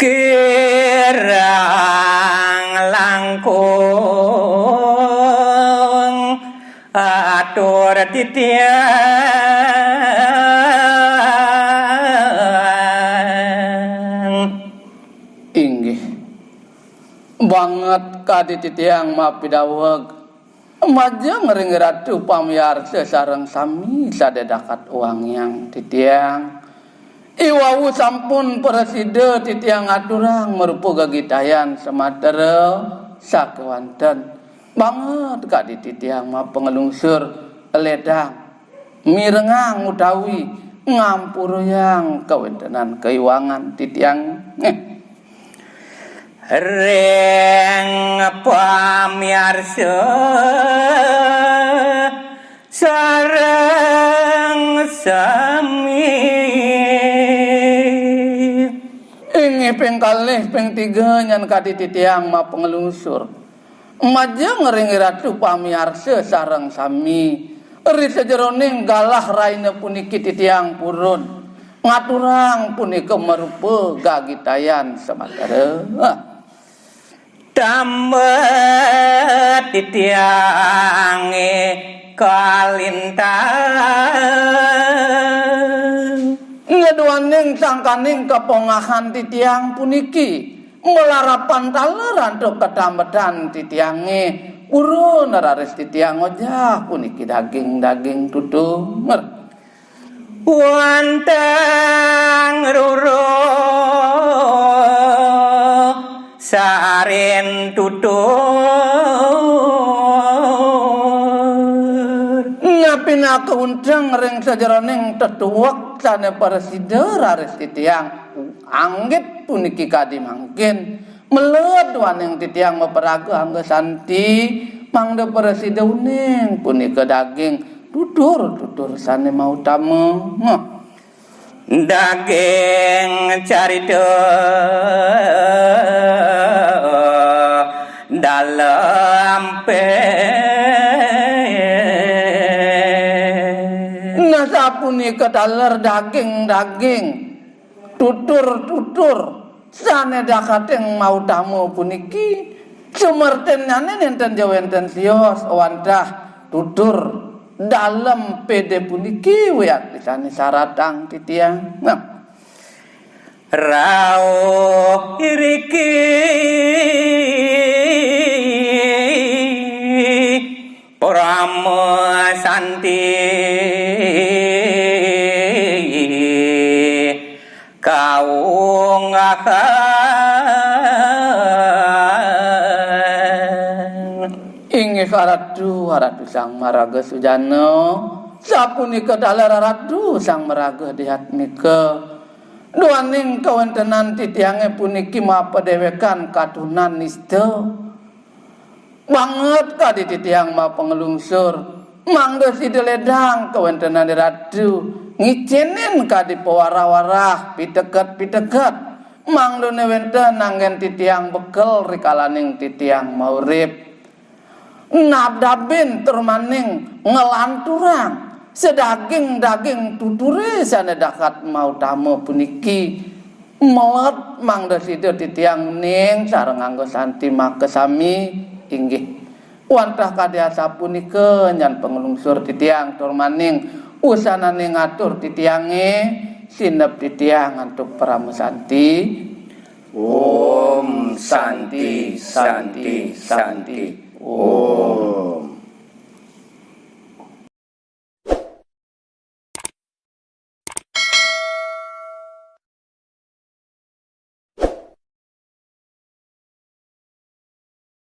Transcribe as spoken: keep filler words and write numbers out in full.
Kirang langkung atur titiang. Inggih. Banget kadi titiang mapidaweg. Majeng ring Ratu pamiarsa sareng sami sadedakat wangiang titiang. Iwau sampun prasida titiang aturang marupa gagitayan samatra sakewanten. Banget kadi titiang mapanglungsur ledang mirengang utawi ngampurayang kawentenan kaiwangan titiang. Ring pamiarsa sareng sami. Inggih ping kalih, ping tiga nyan kadi titiang mapanglungsur. Majeng ring Ratu pamiarsa sareng sami. Ri sajeroning galah raina puniki titiang purun ngaturang punika marupa gagitayan samatra. Tambet titiange kalintang. Ngeduaning sangkaning kapongahan titiang puniki, malarapan taler antuk katambetan titiange, purun raris titiang ojah puniki daging-daging tutur. Wantang ruruh sarin tutur. Napinaka unteng ring sajeroning tetuek sane prasida raris titiang anggit puniki kadi mangkin. Meled duaning titiang maparaga angga santi, mangda prasida uning punika daging tutur-tutur sane mautama. Daging carita dalem pe. Nah, sapunika taler daging-daging tutur-tutur sane dakating mautama puniki, sumertinnyane nenten ja wenten sios wantah tutur dalem pede puniki wiakti sane saratang titiang. Nah. Rauh iriki Parama Santi kaungahan. Inggih Ratu, Ratu Sang Maraga Sujana, sapunika taler Ratu Sang Maraga Diatmika. Duaning kawentenan titiange puniki mapadewekan katunan nista. Banget kadi titiang mapanglungsur, mangda sida ledang kawentenan Ratu, ngicenin kadi pawarah-warah, piteket-piteket, mangdane wenten anggen titiang bekel rikalaning titiang maurip. Nabdabin tur maning nglanturang sadaging-daging tuture sane dahat mautama puniki. Melet mangda sida titiang ning sareng angga santi makasami, inggih. Wantah kadi asapunika nyan panglungsur titiang tur maning usanane ngatur titiange sineb titiang antuk parama santi. Om Santi, Santi, Santi. Om.